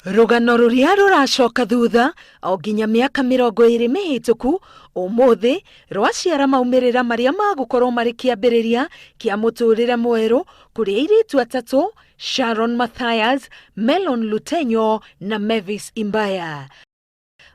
Rũgano rũrĩa rũracoka thutha o nginya mĩaka 20 mĩhĩtũku ũmũthĩ rwaciara maumĩrĩra marĩa magũkorwo marĩ kĩambĩrĩria kĩa mũtũrĩre mwerũ kũrĩ airĩtu atatũ Sharon Mathias, Melon Lutenyo na Mavis Imbaya.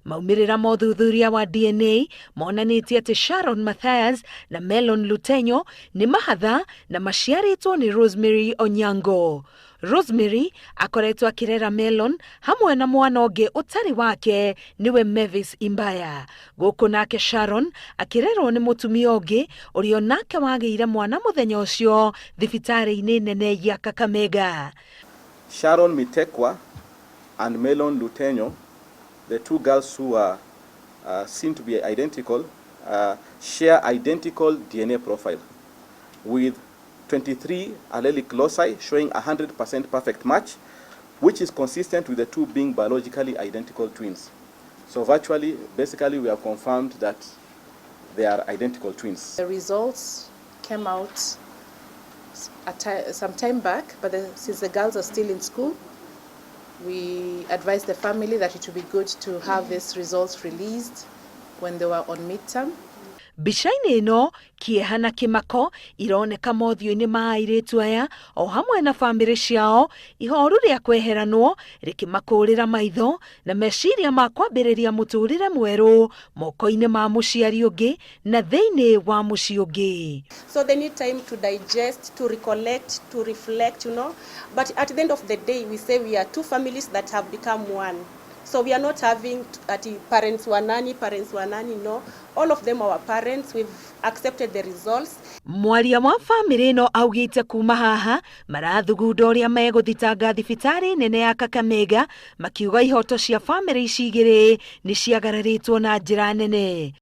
Maumĩrĩra ma ũthuthuria wa DNA monanĩtie atĩ Sharon Mathias na Melon Lutenyo nĩ mahatha na maciarĩtwo nĩ Rosemary Onyango. Rosemary akoretwo akĩrera Melon hamwe na mwana ũngĩ ũtarĩ wake nĩwe Mavis Imbaya. Gũkũ nake Sharon akĩrerwo nĩ mũtumia ũngĩ ũrĩa onake wagĩire mwana mũthenya ũcio thibitarĩ-inĩ nene ya Kakamega. Sharon Mitekwa and Melon Lutenyo, the two girls who are seen to be identical, share identical DNA profile with 23 allelic loci showing 100% perfect match, which is consistent with the two being biologically identical twins. So virtually, basically, we have confirmed that they are identical twins. The results came out some time back, but since the girls are still in school, we advised the family that it would be good to have these results released when they were on midterm. Mbica-inĩ ĩno kĩeha na kĩmako ironeka mothiũ-inĩ ma airĩtu aya o hamwe na bamĩrĩ ciao, ihoru rĩa kweheranwo rĩkĩmakũrĩra maitho na meciria ma kwambĩrĩria mũtũrĩre mwerũ moko-inĩ ma mũciari ũngĩ na thĩinĩ wa mũciĩ ũngĩ. So they need time to digest, to recollect, to reflect. But at the end of the day, we say we are two families that have become one. So we are not having ati parents wa nani, parents wa nani, no. All of them are our parents. We've accepted the results. Mwaria wa bamĩrĩ ĩno augĩte kuma haha marathugunda ũrĩa megũthitanga thibitarĩ nene ya Kakamega, makiuga ihoto cia bamĩrĩ ici igĩrĩ nĩ ciagararĩtwo na njĩra nene.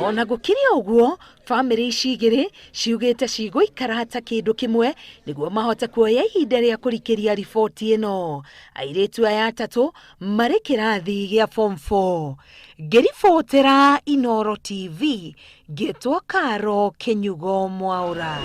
Ona gũkĩrĩ ũguo, bamĩrĩ ici igĩrĩ ciugĩte cigũikara ta kĩndũ kĩmwe nĩguo mahote kuoya ihinda rĩa kũrikĩria riboti ĩno. Airĩtu aya atatũ marĩ kĩrathi gĩa form 4. Ngĩribotera Inooro TV, ngĩtwo Karo Kĩnyugo Mwaũra.